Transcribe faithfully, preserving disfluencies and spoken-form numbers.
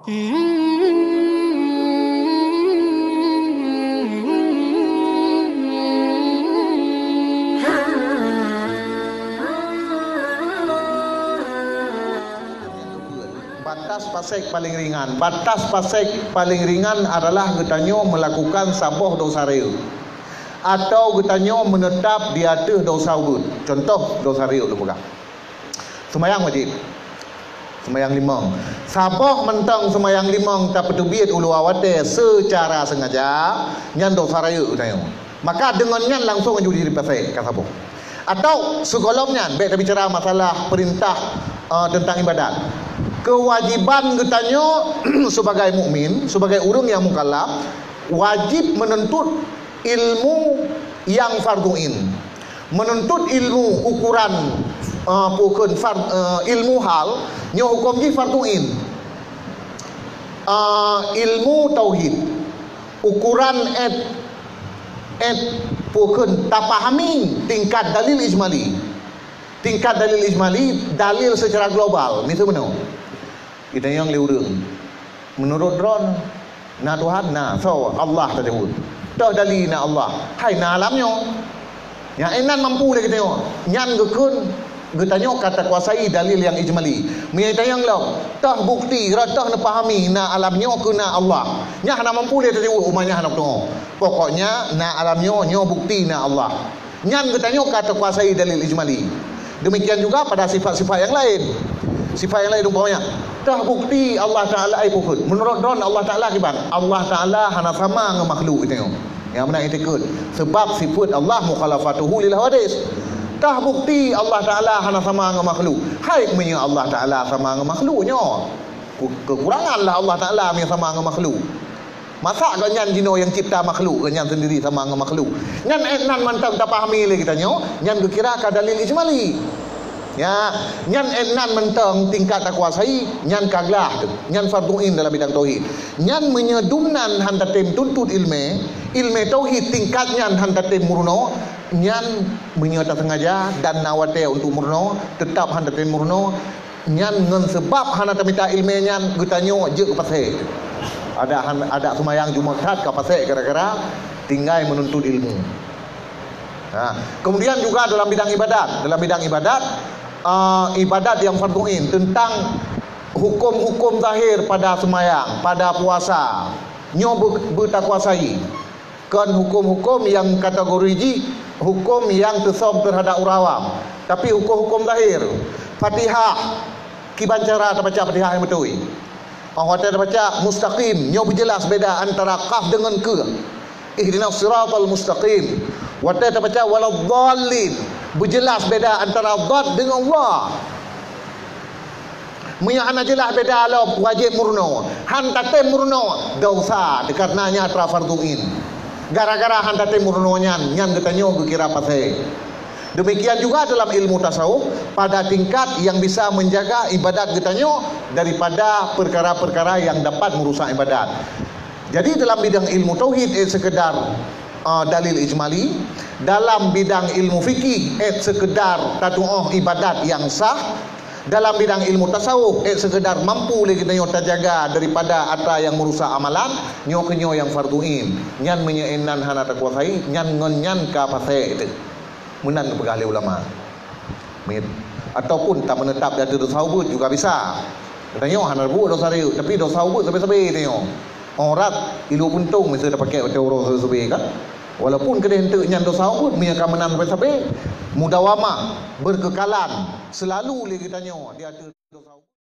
Batas pasék paléng ringan. Batas pasék paléng ringan adalah geutanyoe meulakukan saboh dosa rayeuk, atau geutanyoe meuneutab di ateueh dosa ubeut. Contoh, dosa rayeuk lôn peugah. Seumayang wajéb. Seumayang limong. Saboh mantong seumayang limong tapeuteubiet u luwa watée seucara seungaja, nyan dosa rayeuk geutanyoe. Maka deungon nyan langsong aju jeuet pasék ka saboh. Atau sigohlom nyan, bék tabicara masalah peurintah, eh, teuntang ibadat. Keuwajéban geutanyoe sibagai mukmin, sibagai ureuëng nyang mukallaf, wajéb meununtut ilmu nyang fardhu ain. Meununtut ilmu ukuran, eh, peue kheun far-, eh, ilmu hal, nyoe huköm jih fardhu ain. Eh, ilmu tauhid, ukuran ét, ét peue kheun tapahami tingkat dalil ijmali. Tingkat dalil ijmali, dalil secara global, miseue meunoe. Geutanyoe lé ureuëng. Meunurot droe, na Tuhan? Na. Soe? Allah tajaweueb. Toh dali na Allah? Hai na alam nyoe. Nyang inan mampu lé geutanyoe. Nyan geukheun geutanyoe ka takuasai dalil nyang ijmali. Meunyoe tanyong lom, toh bukti, rot toh neupahami na alam nyoe keu na Allah. Nyan hana mampu lé tajaweueb, umat nyan hana peutuoh. Pokoknya na alam nyoe, nyoe bukti na Allah. Nyan geutanyoe ka takuasai dalil ijmali. Demikian juga pada sifat-sifat yang lain. Sifat yang lain umpamanya, toh bukti Allah Taala ai pukul. Menurut droe Allah Taala kiban? Allah Taala hana sama ngon makhluk geutanyoe. Nyang meunan itikad. Sebab sifat Allah mukhalafatuhu lil hawadis. Toh bukti Allah Taala hana sama ngon makhluk? Hai meunyoe Allah Taala sama ngon makhluk nyoe, ku-, kekurangan lah Allah Taala meunyoe sama ngon makhluk. Masa gobnyan jinoe nyang cipta makhluk, gobnyan sendiri sama ngon makhluk? Nyan, eh, nan mantong tapahami lé geutanyoe, nyan geukira ka dalil ijmali. Ya, nyan, eh, nan mantong tingkat takuasai, nyan ka glah tu. Nyan fardhu ain dalam bidang tauhid. Nyan meunyoe dum nan han tatem tuntut ilmu, ilmu tauhid tingkat nyan han tatem meurunoe, nyan meunyoe tasengaja dan na watée untuk meurunoe, teutap han tatem meurunoe, nyan ngon seubab hana tamita iéleumé nyan geutanyoe jeuet keu pasék. Adak han-, adak seumayang Jumat that ka pasék gara-gara tinggai meununtut iéleumé. Ha, kemudian juga dalam bidang ibadat, dalam bidang ibadat, ah, ibadat nyang fardhu ain teuntang huköm-huköm zahir pada seumayang, pada puasa, nyoe beu-, beutakuasai. Kon huköm-huköm nyang kategori jih huköm nyang teusöm teuhadap ureuëng awam, tapi huköm-huköm zahir. Fatihah, kiban cara tabaca Fatihah nyang beutôi. Óh watée tabaca mustaqim, nyoe beujeulaih beda antara qaf deungon keu. Ihdinas siratal mustaqim. Watée tabaca waladdallin, beujeulaih beda antara dhad deungon dha. Meunyoe hana jeulaih beda lom, wajéb meurunoe. Han tatem meurunoe, desya, dikareuna nyan atra fardhu ain. Gara-gara han tatem meurunoe nyan, nyan geutanyoe geukira pasék. Demikian juga dalam ilmu tasawuf, pada tingkat yang bisa menjaga ibadat geutanyoe daripada perkara-perkara yang dapat merusak ibadat. Jadi dalam bidang ilmu tauhid, eh, sekedar, ah, dalil ijmali, dalam bidang ilmu fikih, eh, sekedar tatuoh ibadat yang sah, dalam bidang ilmu tasawuf, eh, sekedar mampu lé geutanyoe tajaga daripada atra yang merusak amalan, nyoe keuh nyoe nyang fardhu ain. Nyan meunyoe inan hana takuasai, nyan ngon nyan ka pasék teuh. Meunan geupeugah lé ulama. Mit. Ataupun tameunetap di ateueh dosa ubeut juga bisa. Geutanyoe hana buet dosa rayeuk, tapi dosa ubeut sabe-sabe tanyoe. Óh rab, ilu puntông miseue tapakék watée uroe sabe-sabe kan. Walaupun keudeh eunteuk nyan dosa ubeut, meunyoe ka meunan sabe-sabe, mudawamah, beukeukalan, seulalu lé geutanyoe di ateueh dosa ubeut.